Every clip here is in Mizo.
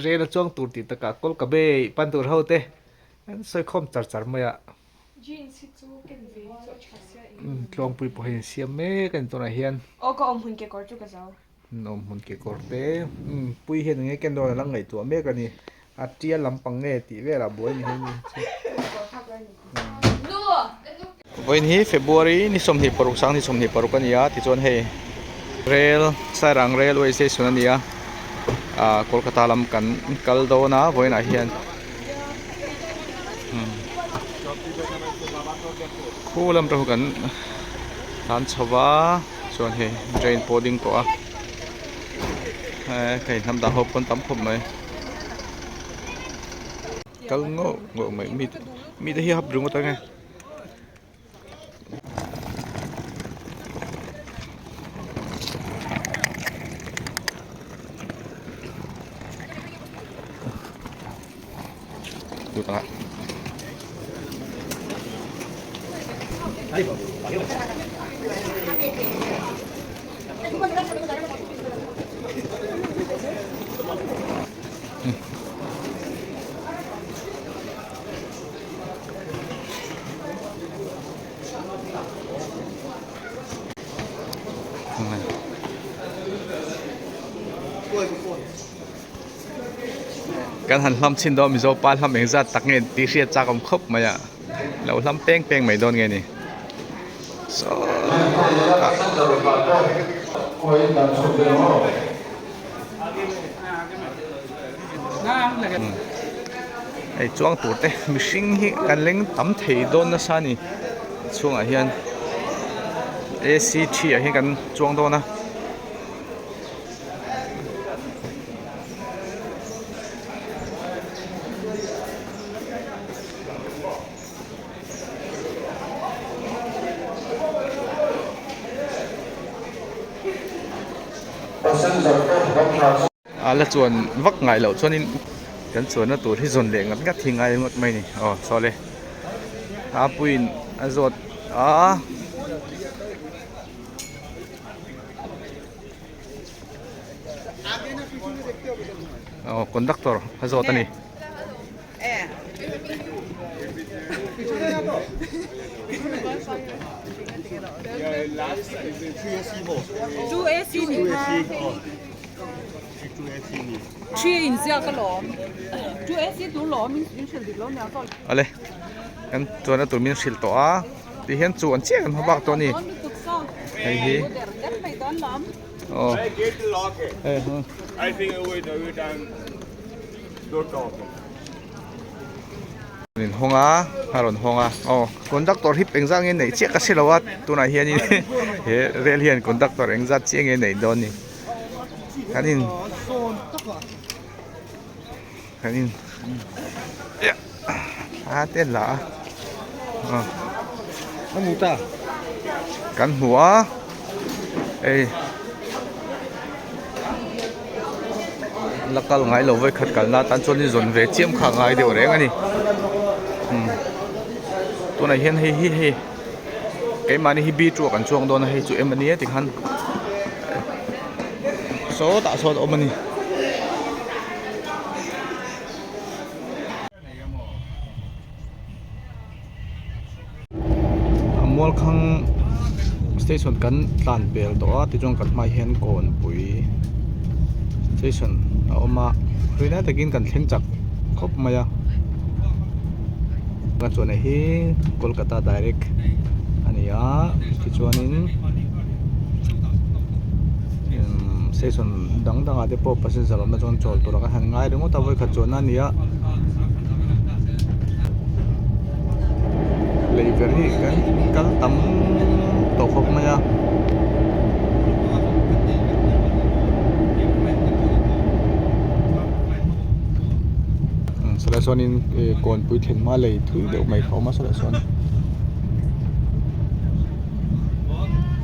Rel a chuang tur tih takah kawlka bei pan tur ho te an sawi khawm char char mai a. Jeans hi chu ken ve hi chu a tha sia eng. Tluangpui pawh hei an siam mek a ni tunah hian. Aw ka awm hmun kekawr chu ka zo. Awm hmun kekawr te pui hian enge ken dawn a la ngaihtuah mek a ni. A tial lampang nge tih velah buai ni hei ni chu. Vawiin hi February ni 26 sang ni 26 a ni a tichuan hei rail Sairang railway station a ni a ah Kolkata lam kan kal dawn a vawiin ah hian khu lam te kan tlan chho va chuan hei train pawh a ding tawh a hei hnam dang ho pawn tam khawp mai. Kal ngawh ngawh mai mi mi te hi a hap ringawt ang e. Kan han hlam chhin dawn Mizo pa hlam engzat tak nge tih hriat chak awm khawp mai a lo hlam peng peng mai dawn nge ni saw Hei chuang tur te mihring hi kan leng tam thei dawn nasa a ni chhungah hian AC thi ah hian kan chuang dawn a. A la chuan vak ngai loh chuanin kan chuanna tur hi zawn leh ngat ngat hi ngai ngawt mai a ni aw saw le a puiin a zawt a. Aw conductor a zawt a ni. Awle kan chuan a tur min hrilh tawh a ti hian chu an chiah kan hma bak tawh a ni hei hi aw In hawng a a rawn hawng a aw conductor hi engzat nge neih chiah ka si lo a tunah hianin he rel hian conductor engzat chiah nge neih dawn ni kan in kan in a te la a kan hmu a hei la kal ngai lo vawikhat kalna atan chuan in zawn ve chiam kha a ngai deuh reng a ni tunah hian hei hi hei keimahni hi B two ah kan chuang dawn a hei chu em ania tikhan sawtah sawn a awm a ni. A mualkhang station kan tlan pel tawh a tichuan kan hmaah hian kawnpui station a awm a ri lai takin kan thleng chak khawp mai a ka chuan hei hi kolkata direct a ni a tichuanin imm station dang dangah te pawh passenger awmna chuan chawl tur ah kan han ngai ringawt a vawikhat chuanna a ni a. Lei ber hi kan kal tam tawh khawp mai a. Sawlai sawnin ih kawnpui thlen hma lei thui deuh mai kha a awm a sawlai sawn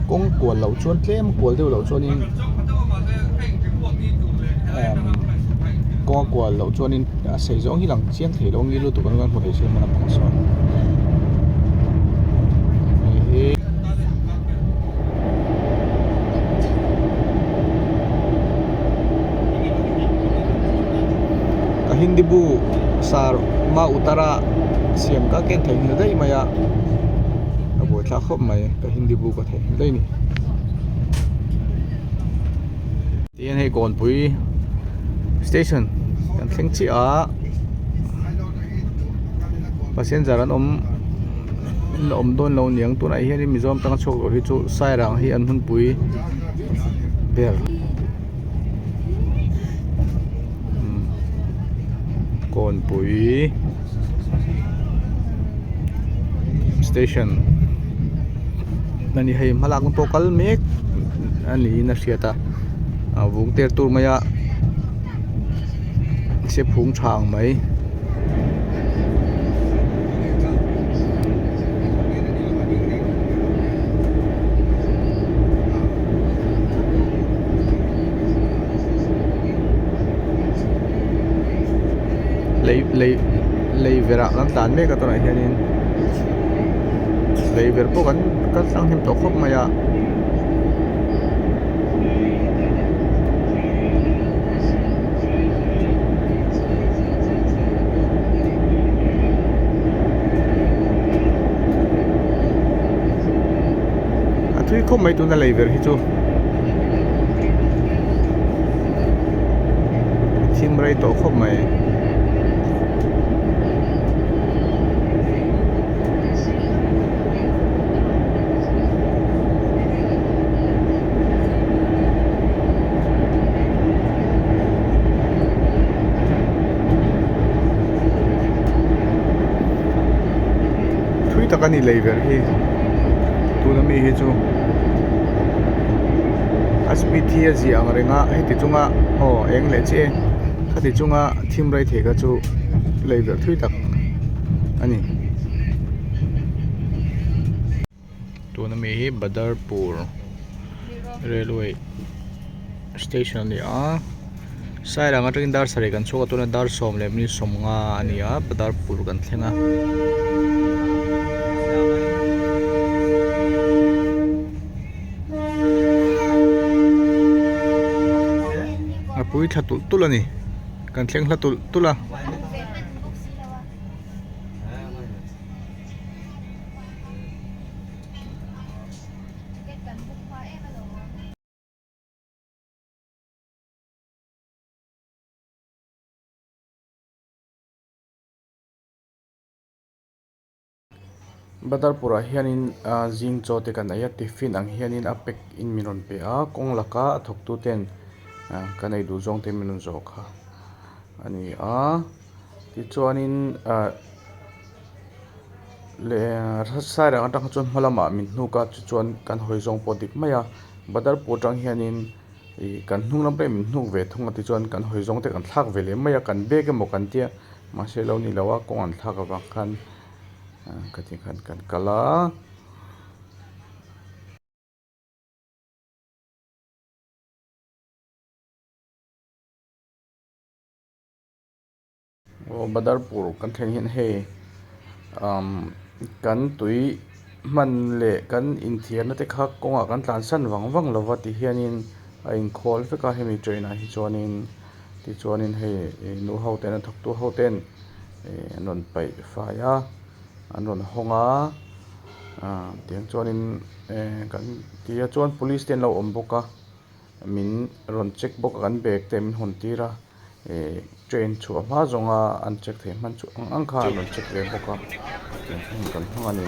kawng kual loh chuan tlem kual deuh loh chuanin kawng a kual loh chuanin a sei zawng hi lang chiang thei lo ang lutuk an hmu thei se hman ang sawn hei hi. Ka Hindi bu sar ma utara siam ka ken theihnghilh daih mai a, a buaithlak khawp mai ka Hindi bu ka theihnghilh daih a ni. Tihian hei Kawnpui station kan thleng chiah a, passenger an awm an la awm dawn lo niang tunah hianin Mizoram tanga chhuak loh hi chu Sairang hi an hmunpui ber. Kawnpui station a ni hei hmalakna pawh kal mek a niin a hriat a a vung tel tur mai a sephung tha ang mai. Lei lei lei verah kan tlan mek a tunah hianin lei ver pawh kan kan tlang hnem tawh khawp mai a. A thui khawp mai tuna lei ver hi chu a thim rei tawh khawp mai. Thui tak a ni lei ber hi tuna mi hi chu a speed hi a zia ang reng a heti chunga aw eng leh chiah e khati chunga thim rei thei kha chu lei ber thui tak a ni. Tuna mi hi Badarpur railway station a ni a Sairang atangin dar sarih kan chhuak a tuna dar sawm leh minute sawmnga a ni a Badarpur kan thleng a. A pui thla tulh tulh a ni kan thleng hla tulh tulh a. Badarpur ah hianin ah zing chaw te kan ei a tiffin ang hianin a pack in min rawn pe a kawng laka a thawk tu ten ah kan ei duh zawng te min rawn zawh kha a ni a tichuanin ah. Leh sairang atang kha chuan hma lamah min hnuk a tichuan kan hawi zawng pawh dik mai a Badarpur atang hianin ih kan hnung lam pawh in min hnuk ve thung a tichuan kan hawi zawng te kan thlak ve leh mai a kan bag emaw kan tia mahse lo ni lo a kawng an thlak avang khan ka ti khan kan kal a. Aw Badarpur kan thleng hian hei umm kan tui hman leh kan inthiarna te kha kawngah kan tlansan vang vang lo va ti hianin a inkhawl vek a hemi train ah hi chuanin tichuanin hei ih nu ho ten a thawktu ho ten ih an rawn paih fai a an rawn hawng a ah tiang chuanin eh kan ti a chuan police te an lo awm bawk a. Min rawn check bawk a kan bag te min hawn tir a ih train chhuah hma zawnga an check theih hman chu ang ang kha an rawn check ve bawk a tiang hian kan hmang a ni.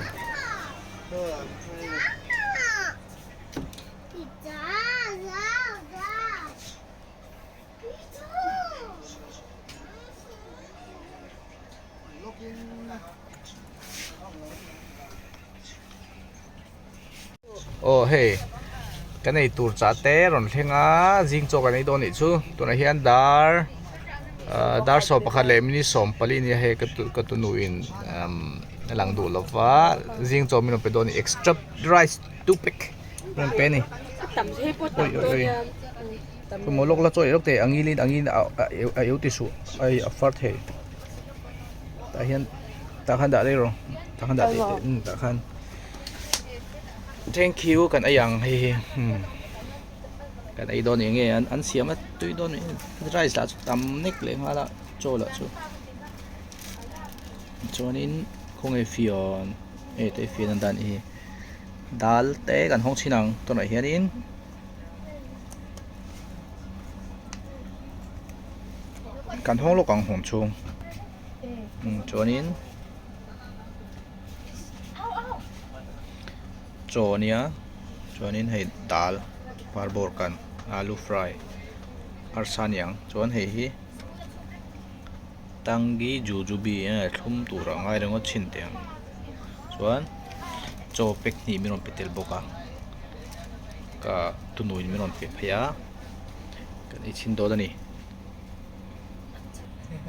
Aw hei kan ei tur chah te rawn thleng a zing chaw kan ei dawn anih chu tunah hian dar ah dar 11 leh minute 14 a nia hei ka ka tunu in umm a lang duh lo va zing chaw min rawn pe dawn a ni extra rice two pack min rawn pe a ni ui ui ui pawimawh lawk la chaw ei lawk teh ang ilin ang in a eu ti suh a a far thei tah hian tah khan dah daih rawh tah khan dah daih teh umm tah khan. Thank you kan ei ang hei hi umm kan ei dawn eng nge an an siam a tui dawn rice lah chu tam nek leh nghal a. Chaw lah chu chuanin khawnge fian hei te fian an dan hi dal te kan hawng chhin ang tunah hianin kan hawng lawk ang hawng chhung chuanin chaw a nia chuanin hei dal parbawr kan alu fry arsa a niang chuan hei hi tangi jujubi nge thlum tur a ngai ringawt thin teh ang chuan chaw pack hnih min rawn pe tel bawk a ka tunuin min rawn pe phei a kan ei chhin dawn a ni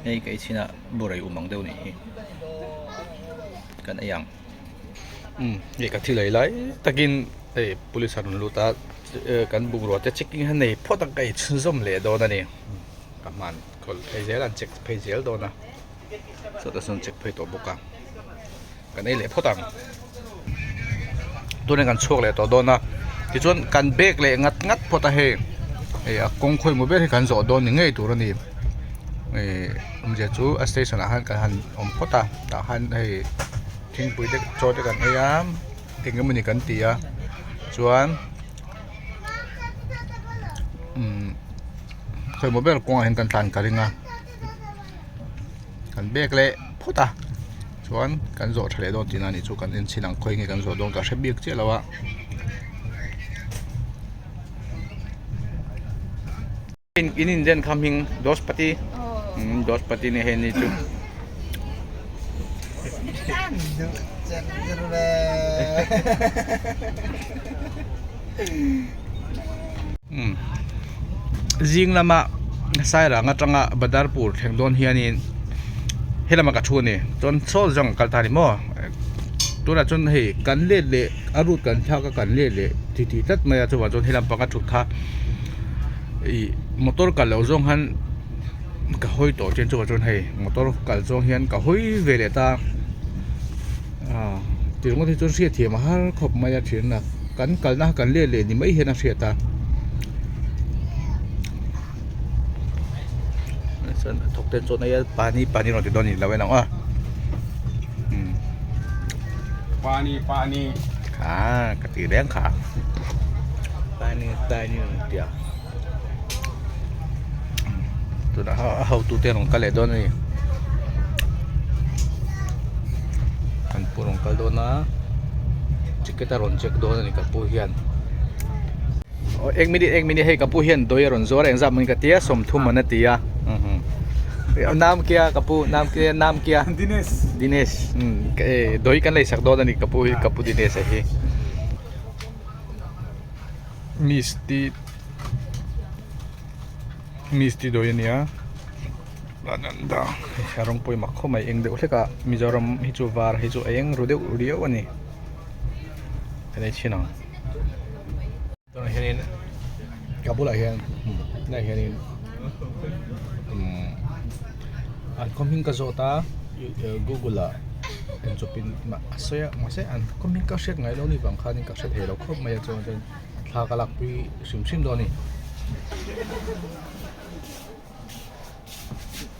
hei ka ei chhin a burai um ang deuh a nih hi kan ei ang umm hei ka thil ei lai takin hei police a rawn lut a kan bungrua te checking hi a nei phawt a ka ei chhunzawm leh dawn a ni. Ka hman kawlh phei zel an check phei zel dawn a sawtah sawn check phei tawh bawk a kan ei leh phawt ang tunah kan chhuak leh tawh dawn a tichuan kan bag leh ngat ngat phawt a hei hei a kawng khawi maw ber hi kan zawh dawn ni ngei tur a ni ih awmzia chu a station ah khan kan han awm phawt a tah khan hei thingpui te chaw te kan ei a eng emawni kan ti a chuan umm. Khawimaw ber kawngah hian kan tlan ka ring a kan bag leh phawt a chuan kan zawh tha leh dawn tihna anih chu kan en chhin ang khawi nge kan zawh dawn ka hre bik chiah lo a. In inzen kha hming Dospati Dospati nia hei ni chu. Zing lama Sairang atanga Badarpur thleng dawn hianin helama ka thu a ni chuan saw zawng a kal ta a ni maw tunah chuan hei kan let leh a route kan thlak a kan let leh ti tih tlat mai a chuvang chuan helam panga thut kha ih motor kal loh zawng khan ka hawi tawh chin chuvang chuan hei motor kal zawng hian ka hawi ve leh ta a tih ringawt hi chuan hriatthiam a har khawp mai a thian a kan kalna kan let leh ni mai hian a hriat a chuan thawk te chuan hei pani pani rawn ti dawn a ni lo en ang aw pani pani ah ka ti reng kha pani pani rawn ti a. Tunah a hotu te rawn kal leh dawn a ni kan pu rawn kal dawn a ticket a rawn check dawn a ni ka pu hian aw ek minute ek minute hei ka pu hian dawi a rawn zuar a engzat maw ka tia sawmthum an a ti a nam kia ka pu nam kia nam kia Dinesh Dinesh dawi kan leisak dawn a ni ka pu hi ka pu Dinesh a hi. Misti misti dawi a nia ananda a rawng pawimawh khawp mai eng deuh hlek a Mizoram hi chu var hi chu a eng ru deuh riau a ni ka nei chhin ang tunah hianin ka bulah hian tunah hianin umm an khaw hming ka zawt a google ah. Enchawpin a sawi a mahse an kawm hi ka hriat ngai lo ni vang khanin ka hre thei lo khawp mai a chuan chuan thla ka lakpui hrim hrim dawn a ni.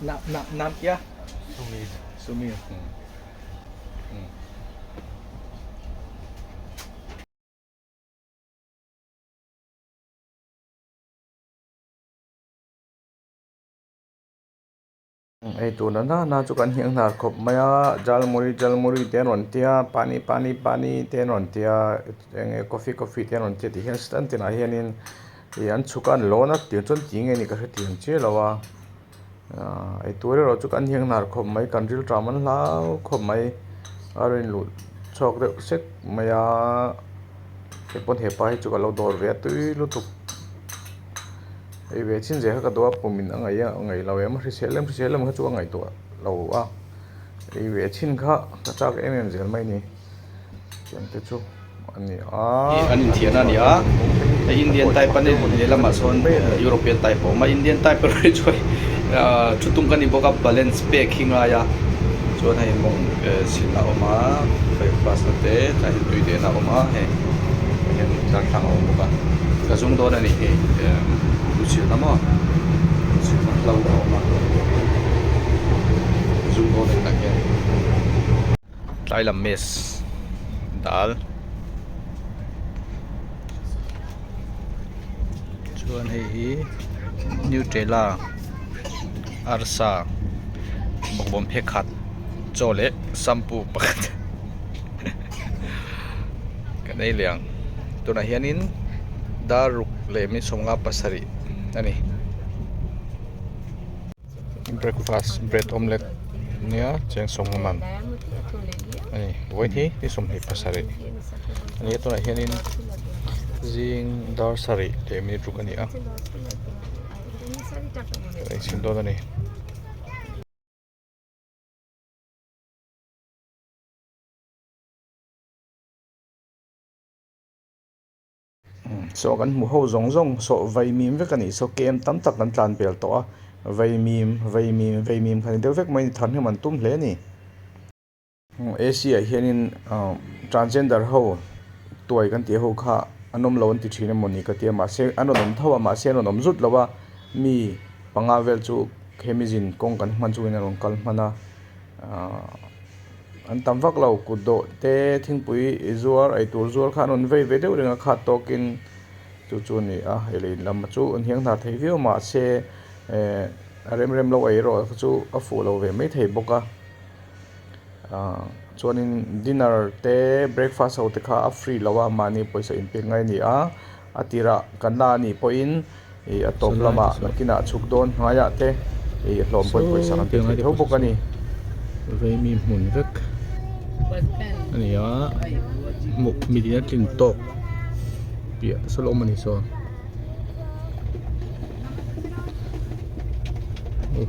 Na na nam kia Sumir Sumir. Hei tuna nana chu kan hniang hnar khawp mai a jalmuri jalmuri te an rawn tia pani pani pani te an rawn tia eng nge coffee coffee te an rawn tia tih hian stand tinah hianin ih an chhuk a an lawn a tiang chuan ti nge ni ka hrethiam chiah lo a ahh eitur erawh chu kan hniang hnar khawp mai kan rilṭam an hlau khawp mai a rawn luh chhuak deuh sek mai a hei pawn hepa hi chu ka lo dawr ve a tui lutuk. Hei ve chin zia kha ka duh a pum in a ngaih a a ngaih lo em a hrisel em hrisel em kha chu a ngaihtuah lo a ei ve chin kha ka chak em em zel mai a ni tiang te chu a ni a. An inthian a ni a hei Indian type a ni lehlamah sawn European type a awm a Indian type erawh hi chuan ahh thu tum ka ni bawk a balance pek hi ngai a chuan hei mawng silna a awm a breakfast na te tlai hian tui dehna a awm a hei. Hian darthlang a awm bawk a ka zum dawn a ni hei lu chhiatna maw lu chhiatna hlo a awm a. Tlai lam mess dal chuan hei hi nutella arsa bawkbawn phek khat chaw leh shampoo pakhat kan ei leh ang tunah hianin dar ruk leh min sawmnga pasarih a ni. Breakfast bread omelette nia cheng sawmnga man a ni vawiin hi ni 27 a ni a tunah hianin zing dar sarih leh minute ruk a ni a kan inchhim dawn a ni. Saw kan hmu ho zawng zawng saw vaimim vek a nih saw kem tam tak kan tlan pel tawh a vaimim vaimim vaimim kha ni deuh vek mai a ni thar hnem an tum hle a ni. A_c ah hianin ahh transgender ho tuai kan tih ho kha an awm lo an ti thin emaw ni ka tia mahse an rawn awm tho a mahse an rawn awm zut lo a mi panga vel chu hemi zin kawng kan hman chungin an rawn kal hman a ahh. An tam vak lo kut dawh te thingpui zuar eitur zuar kha an rawn vei ve deuh reng a khat tawkin chu chu a ni a hei lei lam chu an hiang hna thei viau mahse eh a rem rem lo ei erawh kha chu a fuh lo ve maithei bawk a ah chuanin dinner te breakfast ho te kha a free lo a mahni pawisa inpek ngai a ni a a tirah kan la anih pawhin ih a tawp lamah nakinah chhuk dawn hnuaiah te ih hlawm pawhin pawisa kan pe thei tho bawk a ni. Veimi hmun vek a ni a hmuh mitin a tlin tawk piah saw la awm a ni saw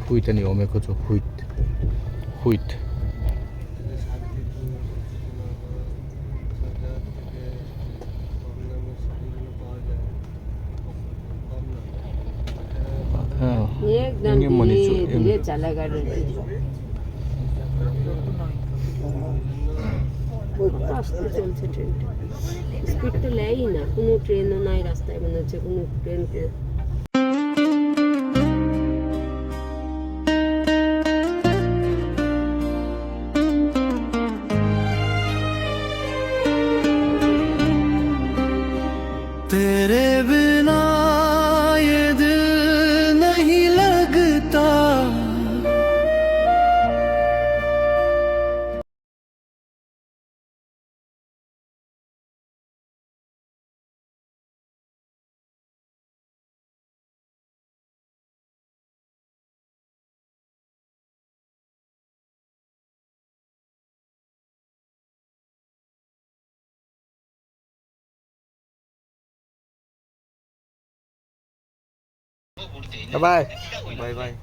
huit a ni awm e khaw chu huit huit. Eng emaw ni chu eng Bye bye. Bye bye.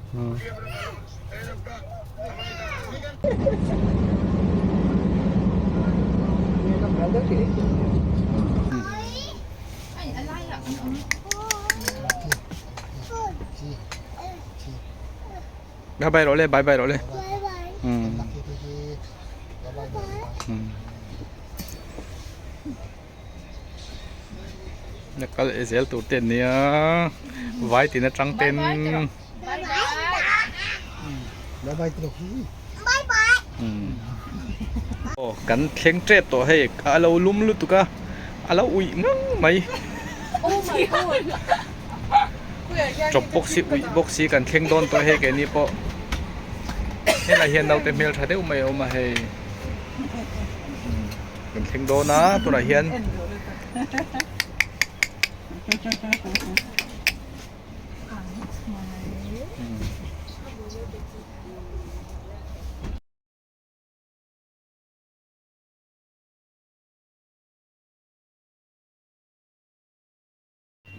Bye bye rawh le bye bye rawh le. Na kal e zel tur te ania vai tin atang ten aw kan thleng tep tawh hei a lo lum lutuk a a lo uih ngang mai chawp bawk si uih bawk si kan thleng dawn tawh hei keini pawh helai hian naute hmeltha deuh mai a awm a hei. Kan thleng dawn a tunah hian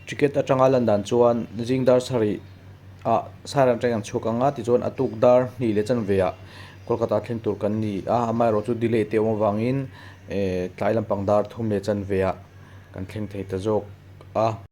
Ticket atanga lan dan chuan zing dar sarih ah Sairang atangin an chhuak ang a tichuan a tuk dar hnih leh chanve ah Kolkata thleng tur kan ni a amaherawh chu delay te awm avangin eh tlai lampang dar thum leh chanve ah kan thleng thei ta zawk a.